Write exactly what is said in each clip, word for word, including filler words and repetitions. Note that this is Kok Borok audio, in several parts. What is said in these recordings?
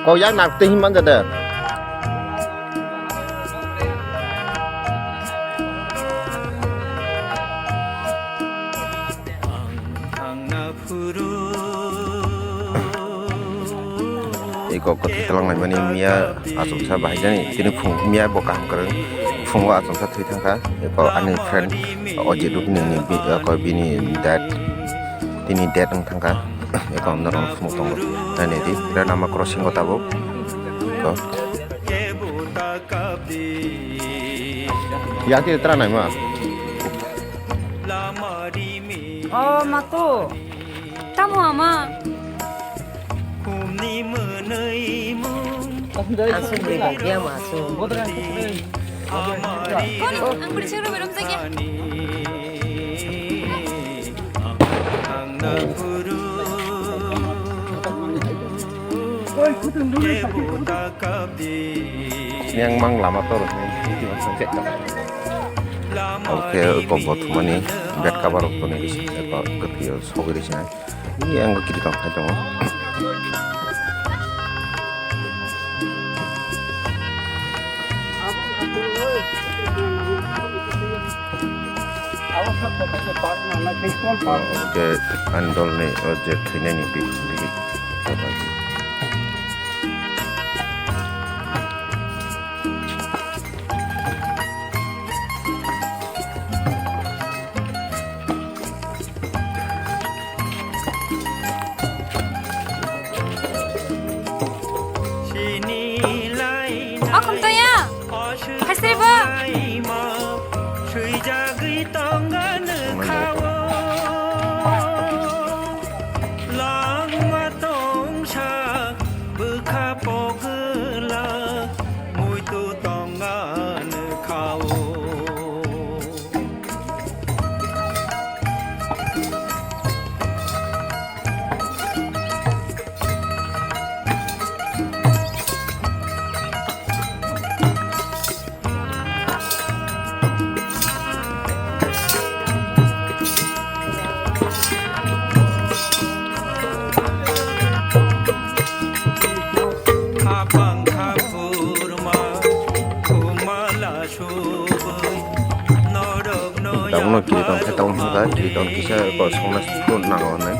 Kok yak nak twi him manja de. Eko kwthwi twlang laimani miya achomsa bahai jani tini phung miya bo kaham kwrwng phungo achomsa thwi thangkha eko ani friend Ojit Rukni ni bi-, eko bini dad tini dad wng thangkha eko norok phunuk tongo nainai di rana ma crossing o tabuk eko. Yati tra naima. Oh, mato. Tamo ama. Aswk bwrwi bai biya ma aswk. Kono, ang bwrwi chwng rwbai romjakya. Yang mang lama tor. Oke, ko bothumani bed cover rok toni risi, ko kwthwi sogwi risi nai. Ini ang kiri tong khai tongo. Oke, andol ni o je thwinani bi, bi. Akhum toya. Haisai ba. Langma tongsa bwkha pogwla muitu tongan khao. Tabukno kiri tong khe tabuk hwnka kiri tong kisa ko songna sukun nango hwnwi.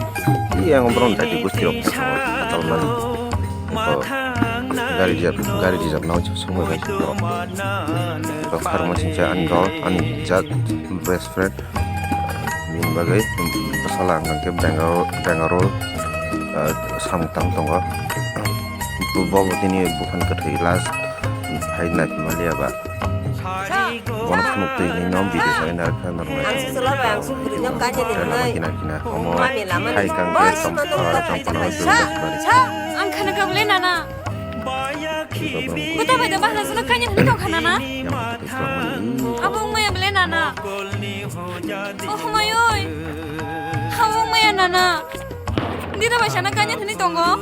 Yang borok jati gosti rok tongmani. Gari rijak, gari rijak nang songwi bai sukro. Kharma singcha ani dol, ani jat best friend. Bini bagwi bwsala ang khe Bangalore, Bangalore, ah, samung tang tongo. Bo, bo tini buphang kwthwi last hai nai maliya ba. Bono phunuk twi ni nom video sai na kha norok nai. Ang sisolo bai ang sukri nom kanya ni nai. Kina kina omo hai kang khe chompa chompa no. Ang khana kable nana. Kuta bai da bahla suna kanya ni tong khana na. Abo maya ble nana. Oh mayoi. Habo maya nana. Dida bai sana kanya ni tongo.